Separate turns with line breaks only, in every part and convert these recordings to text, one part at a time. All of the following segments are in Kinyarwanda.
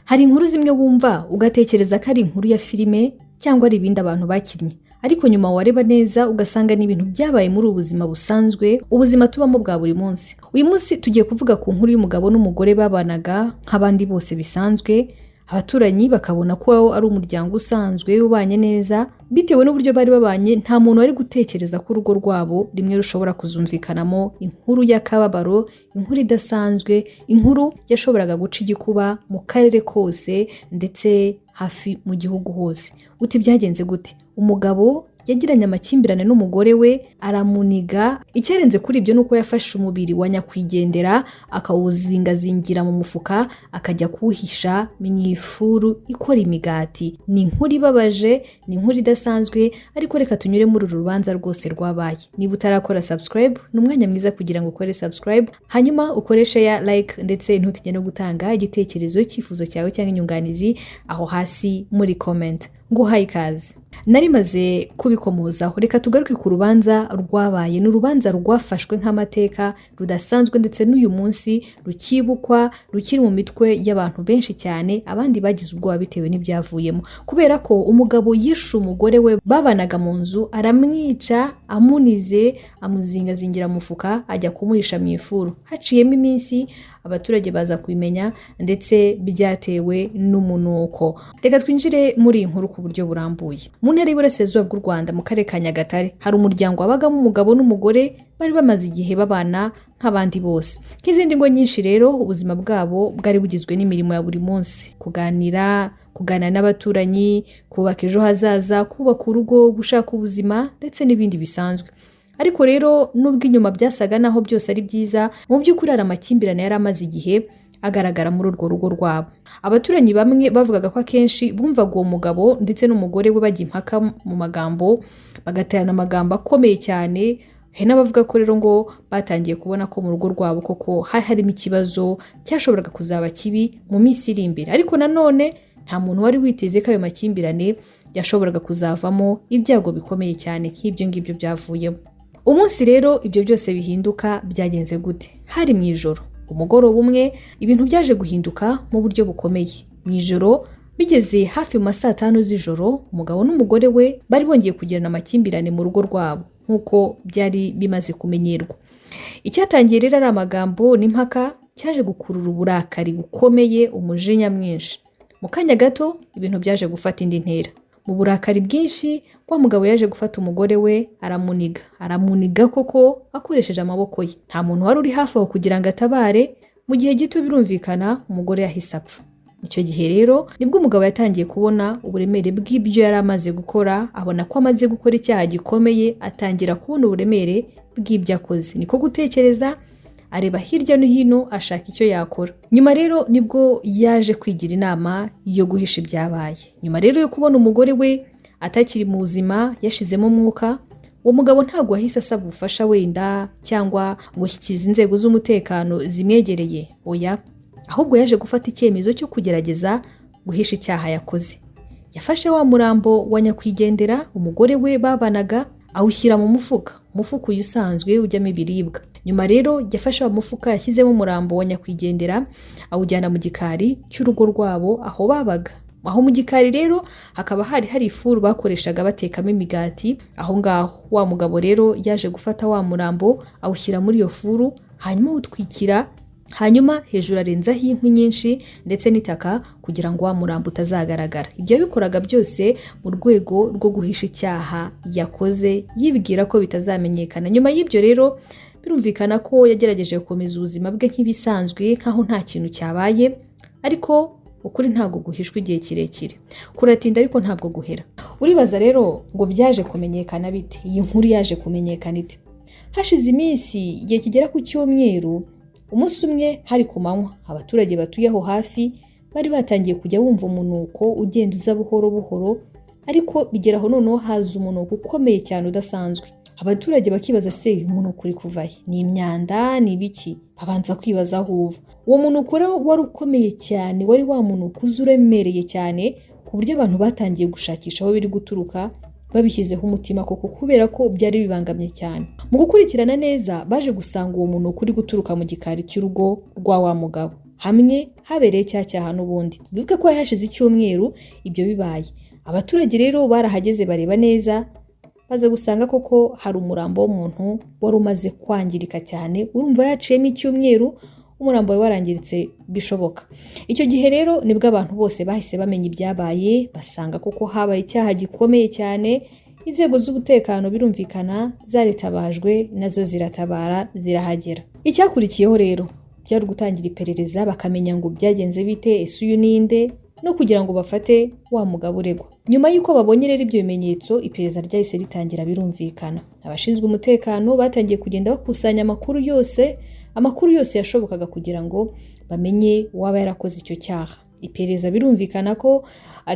Hari inkuru zimwe wumva ugatekereza ko ari inkuru ya filime cyangwa ari ibindi abantu bakinnye, ariko nyuma wareba neza ugasanga ni ibintu byabaye muri ubu buzima busanzwe, ubuzima tubamo bwa buri munsi. Uyu munsi tugiye kuvuga ku nkuru y'umugabo n'umugore babanaga nk'abandi bose bisanzwe, abaturanyi bakabona ko ari umuryango usanzwe ubanye neza. Bitewe n'uburyo bari babanye, nta muntu wari gutekereza ko urugo rwabo rimwe rushobora kuzumvikanamo inkuru y'akababaro, inkuru idasanzwe, inkuru yashoboraga guca igikuba mu karere kose ndetse hafi mu gihugu hose. Uti byagenze gute? Umugabo yagiranye amakimbirane n'umugore we, aramuniga. Icyarenze kuri ibyo ni uko yafashe umubiri wa nyakwigendera akawuzingazingira mu mufuka, akajya kuwuhisha mu ifuru ikora imigati. Ni inkuru ibabaje, ni inkuru idasanzwe, ariko reka tunyure muri uru rubanza rwose rwabaye. Niba utarakora subscribe, ni umwanya mwiza kugira ngo ukore subscribe, hanyuma ukore share, like, ndetse ntutinye no gutanga igitekerezo, icyifuzo cyawe cyangwa inyunganizi aho hasi muri comment. Nguhaye ikaze. Nari maze kubikomozaho, reka tugaruke ku rubanza rwabaye. Ni urubanza rwafashwe nk'amateka rudasanzwe, ndetse n'uyu munsi rukibukwa, rukiri mu mitwe y'abantu benshi cyane. Abandi bagize ubwoba bitewe n'ibyavuyemo, kubera ko umugabo yishe umugore we babanaga mu nzu, aramwica amunize, amuzingazingira mu mufuka, ajya kumuhisha mu ifuru. Haciyemo iminsi abaturage baza kubimenya, ndetse byatewe n'umunuko. Reka twinjire muri iyi nkuru ku buryo burambuye. Mu ntara y'Iburasirazuba bw'u Rwanda, mu karere ka Nyagatare, hari umuryango wabagamo umugabo n'umugore bari bamaze igihe babana nk'abandi bose. Nk'izindi ngo nyinshi rero, ubuzima bwabo bwari bugizwe n'imirimo ya buri munsi: kuganira, kuganira n'abaturanyi, kubaka ejo hazaza, kubaka urugo, gushaka ubuzima ndetse n'ibindi bisanzwe. Ariko rero, nubwo inyuma byasaga naho byose ari byiza, mu by'ukuri hari amakimbirane yari amaze igihe agaragara muri urwo rugo rwabo. Abaturanyi bamwe bavugaga ko akenshi bumvaga uwo mugabo ndetse n'umugore we bajya impaka mu magambo, bagaterana amagambo akomeye cyane. Hari n'abavuga ko rero ngo batangiye kubona ko mu rugo rwabo koko hari harimo ikibazo cyashoboraga kuzaba kibi mu minsi iri imbere. Ariko nanone nta muntu wari witeze ko ayo makimbirane yashoboraga kuzavamo ibyago bikomeye cyane nk'ibyo ngibyo byavuyemo. Umunsi rero ibyo byose bihinduka byagenze gute? Hari mu ijoro, umugoroba umwe, ibintu byaje guhinduka mu buryo bukomeye. Mu ijoro, bigeze hafi mu ma saa 5 z'ijoro, umugabo n'umugore we bari bongeye kugirana amakimbirane mu rugo rwabo nk'uko byari bimaze kumenyerwa. Icyatangiye rero ari amagambo n'impaka cyaje gukurura uburakari bukomeye, umujinya mwinshi. Mu kanya gato ibintu byaje gufata indi ntera. Mu burakari bwinshi, wa mugabo yaje gufata umugore we aramuniga, aramuniga koko akoresheje amaboko ye. Nta muntu wari uri hafi aho kugira ngo atabare. Mu gihe gito, birumvikana, umugore yahise apfa. Icyo gihe rero nibwo umugabo yatangiye kubona uburemere bw'ibyo yari amaze gukora, abona ko amaze gukora icyaha gikomeye, atangira kubona uburemere bw'ibyo akoze. Niko gutekereza, areba hirya no hino ashaka icyo yakora. Nyuma rero nibwo yaje kwigira inama yo guhisha ibyabaye. Nyuma rero yo kubona umugore we atakiri mu buzima, yashizemo umwuka, uwo mugabo ntabwo yahise asaba ubufasha wenda cyangwa ngo ashyikirize inzego z'umutekano zimwegereye. Oya, ahubwo yaje gufata icyemezo cyo kugerageza guhisha icyaha yakoze. Yafashe wa murambo wa nyakwigendera, umugore we babanaga, awushyira mu mufuka, umufuka uyu usanzwe ujyamo ibiribwa. Nyuma rero yafashe wa mufuka yashyizemo umurambo wa nyakwigendera, awujyana mu gikari cy'urugo rwabo aho babaga. Aho mu gikari rero hakaba hari hari ifuru bakoreshaga batekamo imigati aho ngaho. Wa mugabo rero yaje gufata wa murambo, awushyira muri iyo furu, hanyuma awutwikira, hanyuma hejuru arenzaho inkwi nyinshi ndetse n'itaka kugira ngo wa murambo utazagaragara. Ibyo yabikoraga byose mu rwego rwo guhisha icyaha yakoze, yibwira ko bitazamenyekana. Nyuma y'ibyo rero, birumvikana ko yagerageje gukomeza ubuzima bwe nk'ibisanzwe, nk'aho nta kintu cyabaye. Ariko ukuri ntabwo guhishwa igihe kirekire, kuratinda ariko ntabwo guhera. Uribaza rero ngo byaje kumenyekana bite? Iyi nkuru yaje kumenyekana ite? Hashize iminsi, igihe kigera ku cyumweru, umunsi umwe hari ku manywa, abaturage batuye aho hafi bari batangiye kujya bumva umunuko ugenda uza buhoro buhoro, ariko bigera aho noneho haza umunuko ukomeye cyane udasanzwe. Abaturage bakibaza: se uyu munuko uri kuva he? Ni imyanda? Ni ibiki? Babanza kwibaza aho uva. Uwo munuko rero wari ukomeye cyane, wari wa munuko uza uremereye cyane, ku buryo abantu batangiye gushakisha aho biri guturuka babishyizeho umutima koko, kubera ko byari bibangamye cyane. Mu gukurikirana neza, baje gusanga uwo munuko uri guturuka mu gikari cy'urugo rwa wa mugabo. Hamwe habereye cya cyaha n'ubundi. Bibuke ko hari hashize icyumweru ibyo bibaye. Abaturage rero barahageze bareba neza, baza gusanga koko hari umurambo w'umuntu wari umaze kwangirika cyane. Urumva yaciyemo icyumweru, umurambo we warangiritse bishoboka. Icyo gihe rero nibwo abantu bose bahise bamenya ibyabaye, basanga koko habaye icyaha gikomeye cyane. Inzego z'umutekano birumvikana zaritabajwe, nazo ziratabara, zirahagera. Icyakurikiyeho rero byari ugutangira iperereza, bakamenya ngo byagenze bite, ese uyu ninde, no kugira ngo bafate wa mugabo uregwa. Nyuma y'uko babonye rero ibyo bimenyetso, iperereza ryahise ritangira birumvikana. Abashinzwe umutekano batangiye kugenda bakusanya amakuru yose yashobokaga kugira ngo bamenye uwaba yarakoze icyo cyaha. Iperereza birumvikana ko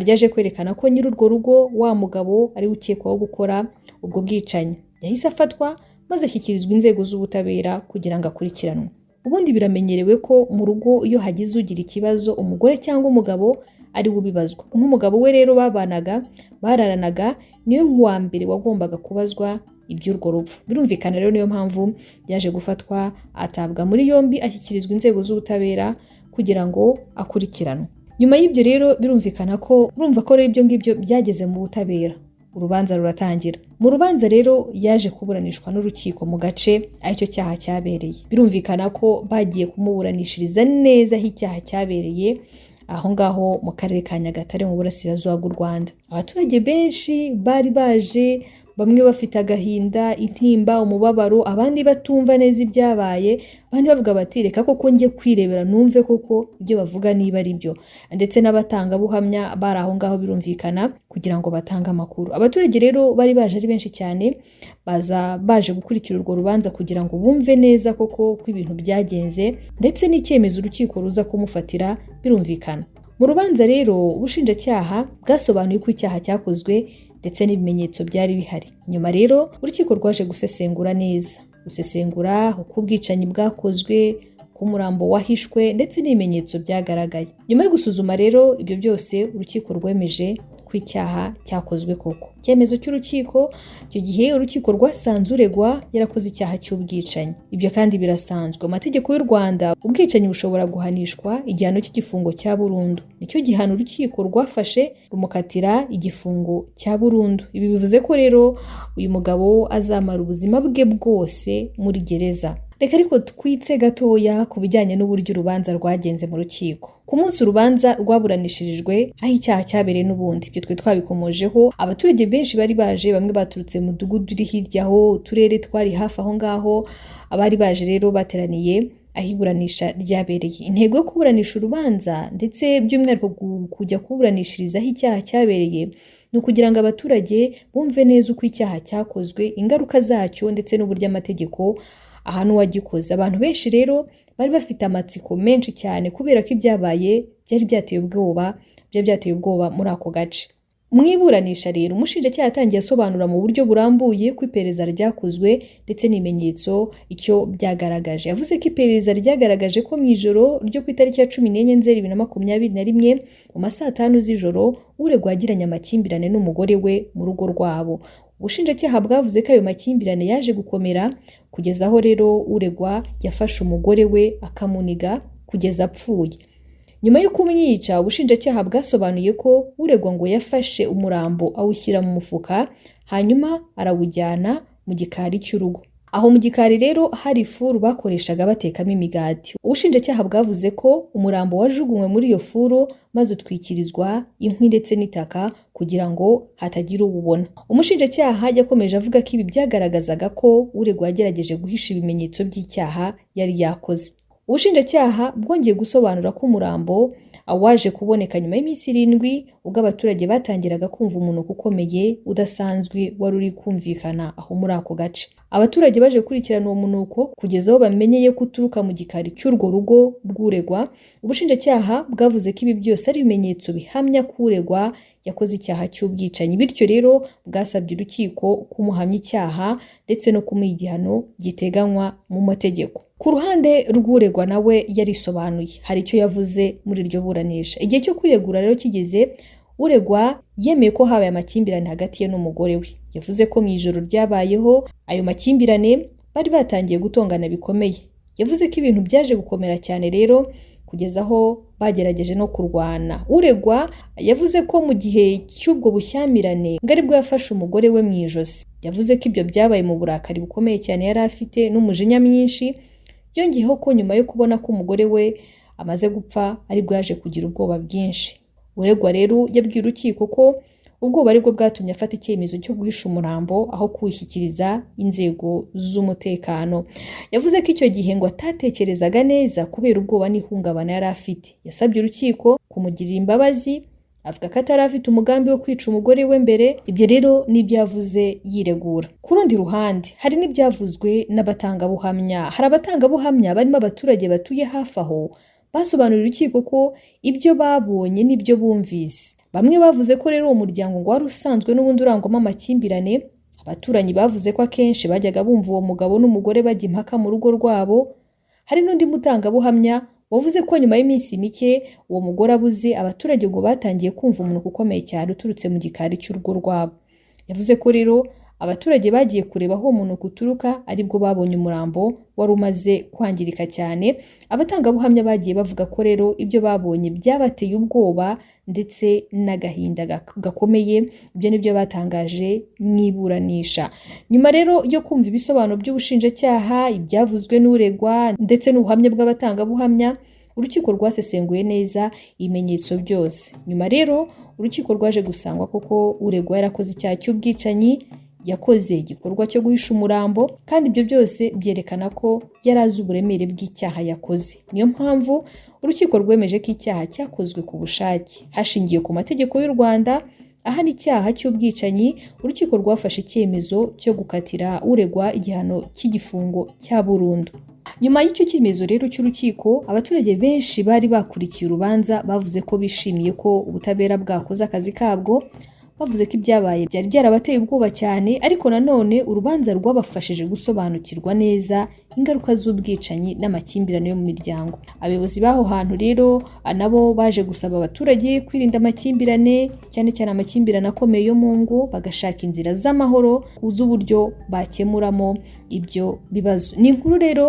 ryaje kwerekana ko nyiri urwo rugo, wa mugabo, ari we ukekwaho gukora ubwo bwicanyi. Yahise afatwa maze ashyikirizwa inzego z'ubutabera kugira ngo akurikiranwe. Ubundi biramenyerewe ko mu rugo iyo hagize ugira ikibazo, umugore cyangwa umugabo ari we ubibazwa. Nk'umugabo we rero babanaga, bararanaga, niwe wa mbere wagombaga kubazwa iby'urwo rupfu. Birumvikana rero niyo mpamvu yaje gufatwa, atabwa muri yombi, ashyikirizwa inzego z'ubutabera kugira ngo akurikiranwe. Nyuma y'ibyo rero birumvikana ko, urumva ko rero ibyo ngibyo byageze mu butabera, urubanza ruratangira. Mu rubanza rero yaje kuburanishwa n'urukiko mu gace aricyo cyaha cyabereye. Birumvikana ko bagiye kumuburanishiriza neza aho icyaha cyabereye, aho ngaho mu karere ka Nyagatare mu burasirazuba bw'u Rwanda. Abaturage benshi bari baje, bamwe bafite agahinda, intimba, umubabaro, abandi batumva neza ibyabaye, abandi bavuga bati reka koko njye kwirebera numve koko ibyo bavuga niba ari byo, ndetse n'abatangabuhamya bari aho ngaho birumvikana kugira ngo batange amakuru. Abaturage rero bari baje ari benshi cyane, baza baje gukurikira urwo rubanza kugira ngo bumve neza koko ko ibintu byagenze, ndetse n'icyemezo urukiko ruza kumufatira birumvikana. Mu rubanza rero ubushinjacyaha bwasobanuye uko icyaha cyakozwe ndetse n'ibimenyetso byari bihari. Nyuma rero urukiko rwaje gusesengura neza, gusesengura uko ubwicanyi bwakozwe, ko umurambo wahishwe ndetse n'ibimenyetso byagaragaye. Nyuma yo gusuzuma rero ibyo byose, urukiko rwemeje ko icyaha cyakozwe koko. Icyemezo cy'urukiko: icyo gihe urukiko rwasanze uregwa yarakoze icyaha cy'ubwicanyi. Ibyo kandi birasanzwe mu mategeko y'u Rwanda, ubwicanyi bushobora guhanishwa igihano cy'igifungo cya burundu. Nicyo gihano urukiko rwafashe, rumukatira igifungo cya burundu. Ibi bivuze ko rero uyu mugabo azamara ubuzima bwe bwose muri gereza. Reka ariko twitse gatoya ku bijyanye n'uburyo urubanza rwagenze mu rukiko. Ku munsi urubanza rwaburanishirijwe aho icyaha cyabereye n'ubundi, ibyo twe twabikomojeho, abaturage benshi bari baje, bamwe baturutse mu mudugudu uri hirya aho, uturere twari hafi aho ngaho. Abari baje rero bateraniye aho iburanisha ryabereye. Intego yo kuburanisha urubanza, ndetse by'umwihariko kujya kuburanishiriza aho icyaha cyabereye, ni ukugira ngo abaturage bumve neza uko icyaha cyakozwe, ingaruka zacyo, ndetse n'uburyo amategeko ahana uwagikoze. Abantu benshi rero bari bafite amatsiko menshi cyane kubera ko ibyabaye byari byateye ubwoba muri ako gace. Mu iburanisha rero umushinjacyaha yatangiye asobanura mu buryo burambuye ko iperereza ryakozwe ndetse n'ibimenyetso icyo byagaragaje. Yavuze ko iperereza ryagaragaje ko mu ijoro ryo ku itariki ya 14 Nzeri 2021 mu ma saa 5 z'ijoro, uregwa yagiranye amakimbirane n'umugore we mu rugo rwabo. Ubushinjacyaha bwavuze ko ayo makimbirane yaje gukomera kugeza aho rero uregwa yafashe umugore we akamuniga kugeza apfuye. Nyuma yo kumwica, ubushinjacyaha bwasobanuye ko uregwa ngo yafashe umurambo awushyira mu mufuka, hanyuma arawujyana mu gikari cy'urugo. Aho mu gikari rero hari ifuru bakoreshaga batekamo imigati. Ubushinjacyaha bwavuze ko umurambo wajugunywe muri iyo furu maze utwikirizwa inkwi ndetse n'itaka kugira ngo hatagira uwubona. Umushinjacyaha yakomeje avuga ko ibi byagaragazaga ko uregwa yagerageje guhisha ibimenyetso by'icyaha yari yakoze. Ubushinjacyaha bwongeye gusobanura ko umurambo waje kuboneka nyuma y'iminsi 7, ubwo abaturage batangiraga kumva umunuko ukomeye udasanzwe wari uri kumvikana aho muri ako gace. Abaturage baje gukurikirana uwo munuko kugeza aho bamenyeye ko uturuka mu gikari cy'urwo rugo rw'uregwa. Ubushinjacyaha bwavuze ko ibi byose ari ibimenyetso bihamya ko uregwa yakoze icyaha cy'ubwicanyi. Bityo rero bwasabye urukiko kumuhamya icyaha ndetse no kumuha igihano giteganywa mu mategeko. Ku ruhande rw'uregwa nawe yarisobanuye, hari icyo yavuze muri iryo buranisha. Igihe cyo kwiregura rero kigeze, uregwa yemeye ko habaye amakimbirane hagati ye n'umugore we. Yavuze ko mu ijoro ryabayeho ayo makimbirane bari batangiye gutongana bikomeye. Yavuze ko ibintu byaje gukomera cyane rero kugeza aho uregwa yafashe umugore we akamukubita Kugeza aho bagerageje no kurwana. Uregwa yavuze ko mu gihe cy'ubwo bushyamirane ngo aribwo yafashe umugore we mu ijosi. Yavuze ko ibyo byabaye mu burakari bukomeye cyane yari afite n'umujinya mwinshi. Yongeyeho ko nyuma yo kubona ko umugore we amaze gupfa, aribwo yaje kugira ubwoba bwinshi. Uregwa rero yabwiye urukiko ko ubwoba aribwo bwatumye afata icyemezo cyo guhisha umurambo aho kuwushyikiriza inzego z'umutekano. Yavuze ko icyo gihe ngo atatekerezaga neza kubera ubwoba n'ihungabana yari afite. Yasabye urukiko kumugirira imbabazi, avuga ko atari afite umugambi wo kwica umugore we mbere. Ibyo rero nibyo yavuze yiregura. Ku rundi ruhande, hari n'ibyavuzwe n'abatangabuhamya. Hari abatangabuhamya barimo abaturage batuye hafi aho basobanurira urukiko ko ibyo babonye n'ibyo bumvise. Bamwe bavuze ko rero uwo muryango ngo wari usanzwe n'ubundi urangwamo amakimbirane. Abaturanyi bavuze ko akenshi bajyaga bumva uwo mugabo n'umugore bajya impaka mu rugo rwabo. Hari n'undi mutangabuhamya wavuze ko nyuma y'iminsi mike uwo mugore abuze, abaturage ngo batangiye kumva umunuko ukomeye cyane uturutse mu gikari cy'urugo rwabo. Yavuze ko rero abaturage bagiye kureba aho uwo munuko uturuka, aribwo babonye umurambo wari umaze kwangirika cyane. Abatangabuhamya bagiye bavuga ko rero ibyo babonye byabateye ubwoba ndetse n'agahinda gakomeye. Ibyo nibyo batangaje mu iburanisha. Nyuma rero yo kumva ibisobanuro by'ubushinjacyaha, ibyavuzwe n'uregwa ndetse n'ubuhamya bw'abatangabuhamya, urukiko rwasesenguye neza ibimenyetso byose. Nyuma rero urukiko rwaje gusangwa koko uregwa yarakoze icyaha cy'ubwicanyi, yakoze igikorwa cyo guhisha umurambo, kandi ibyo byose byerekana ko yari azi uburemere bw'icyaha yakoze. Niyo mpamvu urukiko rwemeje ko icyaha cyakozwe ku bushake. Hashingiwe ku mategeko y'u Rwanda ahana icyaha cy'ubwicanyi, urukiko rwafashe icyemezo cyo gukatira uregwa igihano cy'igifungo cya burundu. Nyuma y'icyo cyemezo rero cy'urukiko, abaturage benshi bari bakurikiye urubanza bavuze ko bishimiye ko ubutabera bwakoze akazi kabwo. Bavuze ko ibyabaye byari byarabateye ubwoba cyane, ariko nanone urubanza rwabafashije gusobanukirwa neza ingaruka z'ubwicanyi n'amakimbirane yo mu miryango. Abayobozi b'aho hantu rero nabo baje gusaba abaturage kwirinda amakimbirane, cyane cyane amakimbirane akomeye yo mu ngo, bagashaka inzira z'amahoro z'uburyo bakemuramo ibyo bibazo. Ni inkuru rero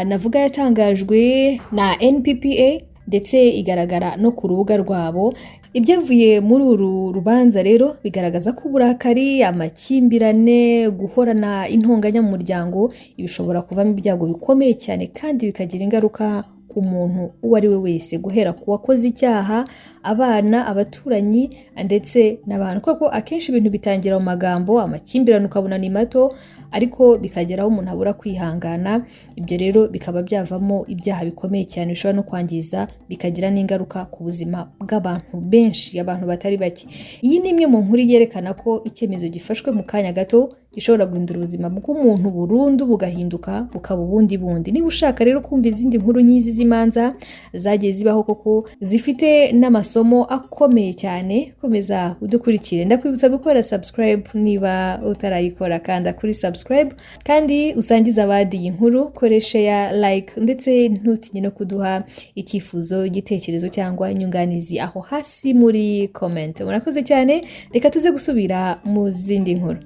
navuga yatangajwe na NPPA, ndetse igaragara no ku rubuga rwabo. Ibyavuye muri uru rubanza rero bigaragaza ko uburakari, amakimbirane, guhorana intonganya mu muryango bishobora kuvamo ibyago bikomeye cyane kandi bikagira ingaruka ku muntu uwo ari we wese, guhera ku wakoze icyaha, abana, abaturanyi ndetse n'abantu, kuko akenshi ibintu bitangira mu magambo, amakimbirane ukabona ni mato, ariko bikagera aho umuntu abura kwihangana. Ibyo rero bikaba byavamo ibyaha bikomeye cyane bishobora no kwangiza, bikagira n'ingaruka ku buzima bw'abantu benshi, abantu batari bake. Iyi ni imwe mu nkuru yerekana ko icyemezo gifashwe mu kanya gato gishobora guhindura ubuzima bw'umuntu burundu, bugahinduka bukaba ubundi bundi. Niba ushaka rero kumva izindi nkuru nk'izi z'imanza zagiye zibaho koko zifite n'amasomo akomeye cyane, komeza udukurikire. Ndakwibutsa gukora subscribe niba utarayikora, kanda kuri subscribe kandi usangize abandi iyi nkuru, koresha ya like, ndetse ntutinye no kuduha icyifuzo, igitekerezo cyangwa inyunganizi aho hasi muri comment. Murakoze cyane, reka tuze gusubira mu zindi nkuru.